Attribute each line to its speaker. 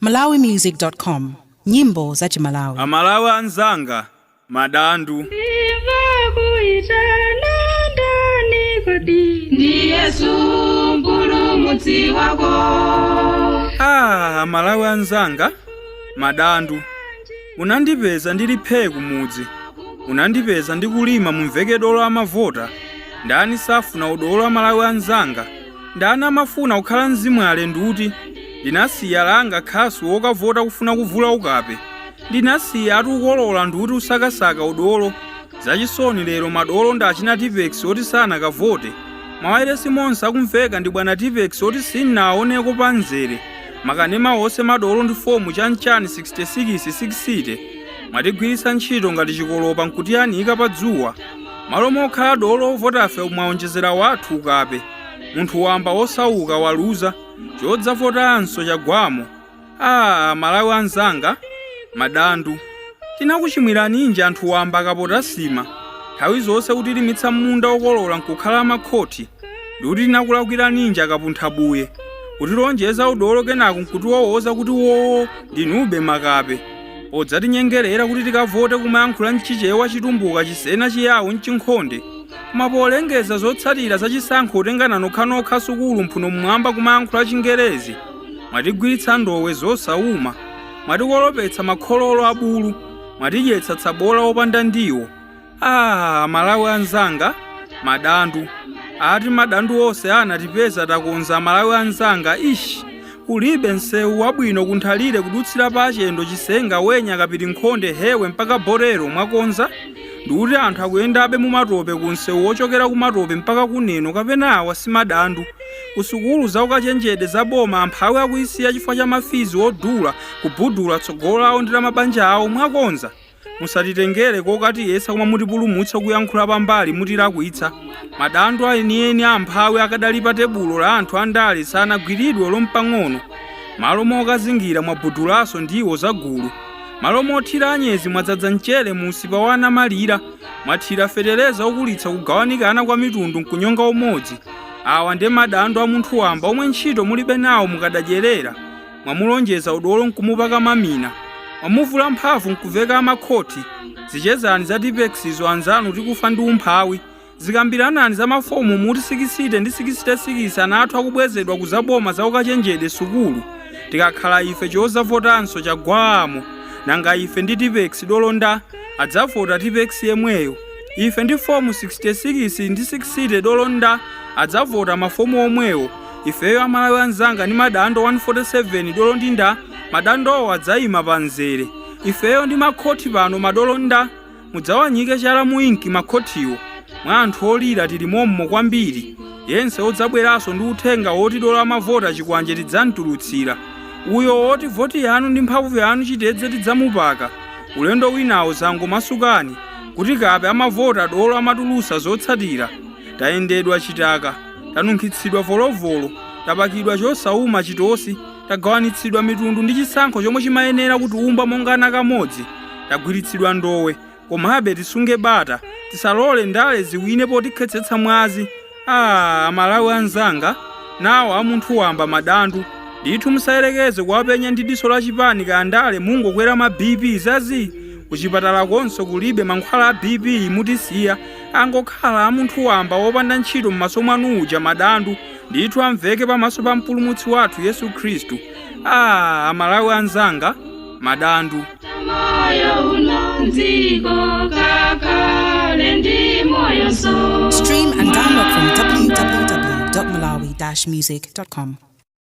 Speaker 1: Malawimusic.com, nyimbo za Chimalawi.
Speaker 2: Amalawi anzanga, madandu.
Speaker 3: Ndimva kuitana ndani kodi?
Speaker 4: Ndi Yesu Mpulumutsi wako.
Speaker 2: Ah, Amalawi anzanga, madandu. Munandipeza ndili phee kumudzi, munandipeza ndikulima. Mumveke dolo amavota. Ndani safuna udolo? Amalawi anzanga, ndani amafuna kukhala mzimwale? Nduti ndinasiya langa khasu wokavota kufuna kuvula ukape. Ndinasiya atukolola nduti usakasaka udolo. Zachisoni, lero madolo ndi achina Tipex oti sanakavote. Mawayilesi monse akumveka ndi bwana Tipex oti sinnaoneko pa mzere. Makanema onse madolo ndi fomu chanchani 66 60. Mwatigwiritsa ntchito ngati chikolopa nkutiyanika pa dzuwa. Malo mokhala dolo ovotafe, mwaonjezera wathu ukape. Munthu wamba osauka waluza, chodzavotanso chagwamo. Ah, Malawi anzanga, madandu. Tinakuchimwiraninji anthu wamba akapotasima nthawi zonse kutilimitsa munda okolola nkukhala amakhoti? Ndikuti tinakulakwiraninji akapunthabuye kutilonjeza udolo, kenako nkutiwowoza kuti woo ndinube makape, podzatinyengerera kuti tikavote kumayankhula mchichewa, Chitumbuka, Chisena, Chiyawo, mchinkhonde, koma polengeza zotsatira zachisankho kutengana nokhanokha sukulu mphuno mmwamba kumayankhula Chingerezi? Mwatigwiritsa ndowe zosauma, mwatikolopetsa makhololo abulu, mwatidyetsa tsabola wopanda ndiwo. Ah, Malawi anzanga, madandu. Ati madandu onse anatipeza takonza. Malawi anzanga, ishi, kulibe msewu wabwino kunthalire kudutsira pa Achendo, Chisenga, Wenya, Kapiri, Nkhonde, Hewe mpaka Borero. Mwakonza? Ndikuti anthu akuyendabe mumatope ku msewu wochokera kumatope mpaka kuneno. Kapena awa si madandu? Kusukulu za ukachenjede za boma amphawi akuyisiya chifukwa cha ma fees odula, kubudula tsogolo lawo ndi la mabanja awo. Mwakonza? Musatitengere kokatiyesa koma mutipulumutse kuyankhula pambali mutilakwitsa. Madandu enieni amphawi akadali pa tebulo la anthu andale, sanagwiridwe lompang'ono. Malo mokazingira mwabudulanso ndiwo zagulu. Malo mothira anyezi mwadzaza mchere mu usipa wa anamalira. Mwathira fetereza okulitsa kugawanikana kwa mitundu nkunyonga umodzi. Awa ndi madandu a munthu wamba omwe ntchito mulibe nawo mukadadyerera. Mwamulonjeza udolo nkumupaka mamina, mwamuvula mphamvu nkuveka amakhoti. Zichezani za Tipexizo anzanu, tikufa ndi umphawi. Zikambiranani za mafomu muti 60 ndi 66, ana athu akubwezedwa ku zaboma za ukachenjede sukulu. Tikakhala ife chozavotanso chagwamo. Nanga ife ndi Tipex dolonda adzavota Tipex yemweyo. Ife ndi fomu 66 ndi 60 dolonda adzavota mafomu omwewo. Ifeyo Amalawi anzanga ndi madando 147 dolo ndi nda, madandowo adzayima pa mzere. Ifeyo ndi makhoti pano madolonda mudzawanyike chala mu inki makhotiwo. Mwa anthu olira tili mommo kwambiri. Yense odzabweranso ndi uthenga woti dolo amavota chikwanje tidzamtulutsira. Uyo woti voti yanu ndi mphamvu yanu chitedze tidzamupaka. Ulendo winawo zangomasukani kuti kape amavota dolo amatulusa zotsatira. Tayendedwa chitaka, tanunkhitsidwa volovolo, tapakidwa chosauma chitosi, tagawanitsidwa mitundu ndi chisankho chomwe chimayenera kutiumba monga ana kamodzi. Tagwiritsidwa ndowe, komabe tisunge bata, tisalole ndale ziwine potikhetsetsa mwazi. Ah, Amalawi anzanga, nawo a munthu wamba madandu. Ndithu musayerekeze kuwapenya ndi diso la chipani kaya ndale, mungokwera ma BP zazi. Kuchipatala konso kulibe mankhwala a BP. Mutisiya angokhala a munthu wamba wopanda ntchito m'maso mwanu uja. Madandu ndithu amveke pamaso pa Mpulumutsi wathu Yesu Khristu. Ah, Amalawi anzanga, madandu.
Speaker 4: Moyo uno mdziko kakale ndi moyo so.
Speaker 1: Stream and download from www.malawi-music.com.